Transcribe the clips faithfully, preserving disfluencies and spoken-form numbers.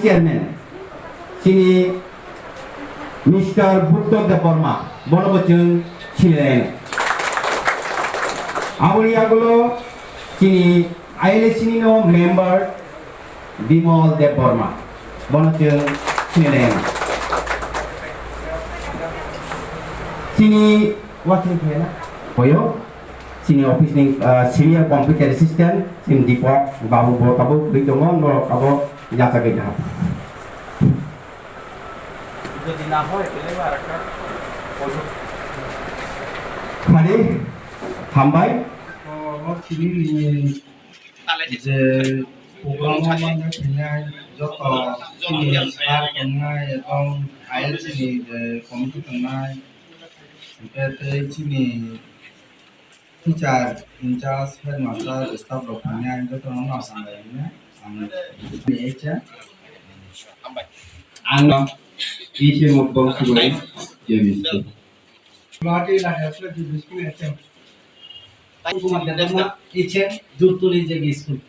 Chairman, chini Mister Buddha Debbarma, bono bo chwng sinilai. Aboni yagulo chini I L A C ni no member Bimol Debbarma, bono chwng sinilai. Chini wasing khe na? Boyo, chini office ni, ah, senior computer assistant, chini Deepak babu bo tabuk twi tongo, norok abo yachagwi naha. Jodi na hoy, belai ba rakha. Khani, hambai. O, o chini ni je program o mangkha khainai joto chini sir tongnai ebong I L C ni je committee tongnai, hwnkhe tei chini teacher, in charge, headmaster, staff rok tongnai, joto no ma samlai hwnwi ang H M. Ang no H M of Bongsubai, J B School. Guwahati la Hasla J B School H M. Kumar Debbarma, H M, Durtuli J B School.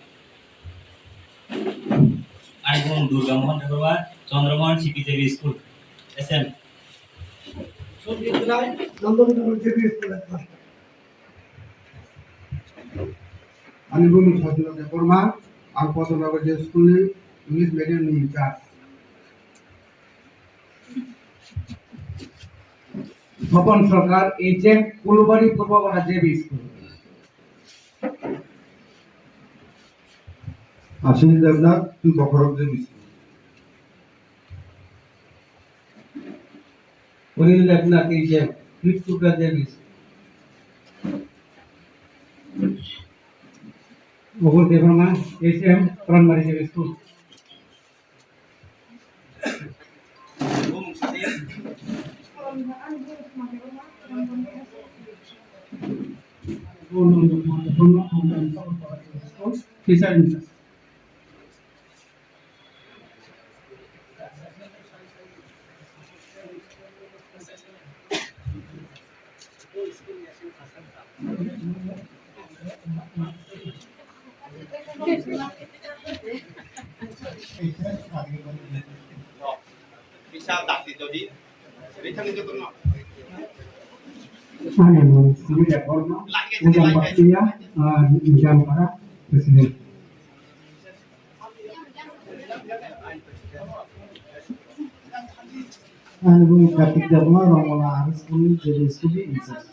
Aibong Durga Mohan Debbarma, Chandra Mohan C P J B School, S M. Sundit Rai, Nandon J B School, S M. Ani bumu Sajila Debbarma, ang Potonnagar J B School ni English medium ni in charge. Sopon Sarkar, H M, Kulubari Purbo Bara J B School. Ashwini Debnath, Twi Bokhorok J B School. Unil Debnath, H M, Twi Tripura J B School. Mukul Debbarma, H M, Pranmari J B School. Ani mung Sumit Debbarma, Ujang Baktiya, ah, Ujang Para, President. Ani bumu Kartik Debbarma, Rongmala R S School ni J B School ni in charge.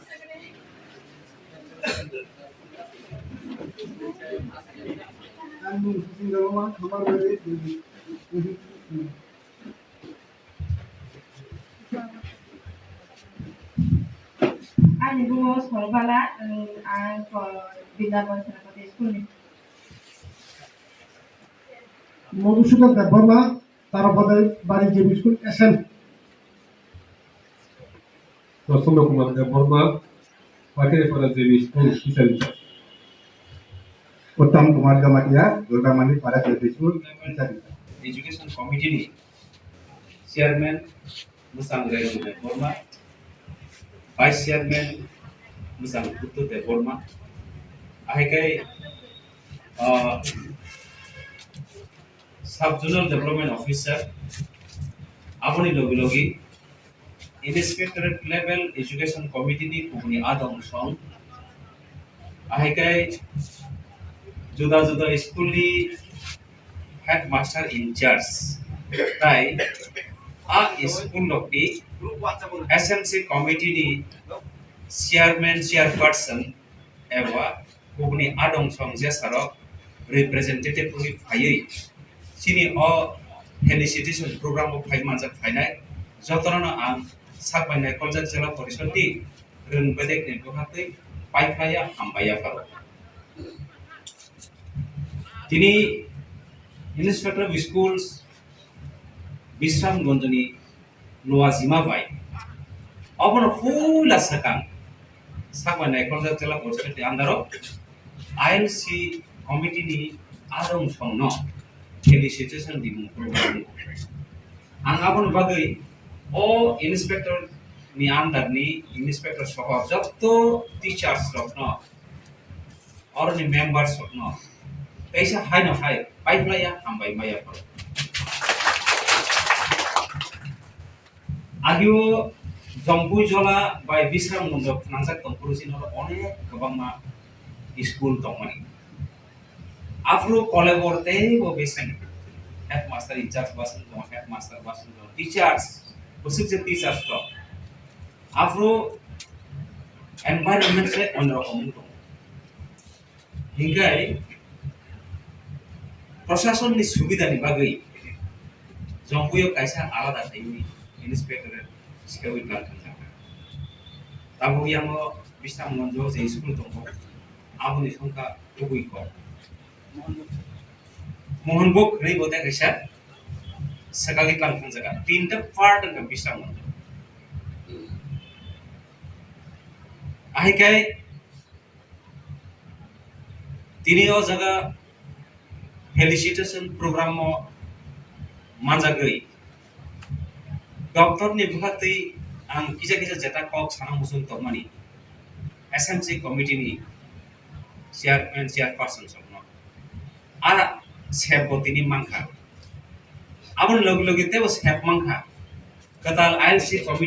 Ani bumu Sachin Debbarma, Khamarbari. Ani bumu Sorobala, ang, ang, Brindaban Senapati School ni. Madhusudan Debbarma, Tarabadai Bari J B School, S M. Prasanna Kumar Debbarma, Patirapara J B School, teacher in charge. Uttam Kumar Jamatia, Durgamani Para J B School, teacher in charge. Education Committee ni Chairman, Mwsang Renu Debbarma, Vice Chairman, Mwsang Buttu Debbarma, ahaikai, ah, Sub Zonal Development Officer, aboni logi logi Inspectorate Level Education Committee ni kubuni adong song, ahaikai juda juda school ni headmaster in charge tai a school rok ni S M C committee ni chairman, chairperson eba kubuni adong song jesarok representative wngwi phaiwi chini o felicitation program o phai manjak phainai jotono ang sak bai naikolchak Jela Porishod ni rwng bedek ni bwkhaktwi paiphlaiya hambai yapharo. Tini Inspector of Schools Bisramganj ni Luajima bai obono puila swkang sak bai naikolchak Jela Porishod ni under o I L C committee ni adong song no felicitation rimung program. Ang aboni bagwi o inspector ni under ni inspector soho jotto teachers rok no, oroni members rok no teisa hai no hai paiphlaiya hambai maya pharo. Agio Jongpui Jola bai Bisram Monjok phnangjak tongphuru chini oro onek kwbangma school tongmani. Aphuru kolebor tei bo bwskango headmaster in charge bwswng tongo, headmaster bwswng tongo, teachers, bwswk je teachers tongo. Aphuru environment se onrokom wng tongo. Hinkhe proshasonni subidani bagwi Jongpuio kaisa alada thaini inspectorate sikawi plan khangjak. Tabuk yango Bisram Monjo je school tongo, aboni songkha kubui kok. Mohonbok hwnwi bo tei kaisa swkagwi plan khangjak. Tinta part wngkha Bisram Monjo. Ahai khe tini o jaga felicitation program o manjagwi doctor ni bwkhaktwi ang kisa kisa jeta kok sana muchung tongmani S M C committee ni chairman, chairperson sokno. A sep bo tini mankha. Aboni logi logi teibo sep mankha. Kwtal I L C committee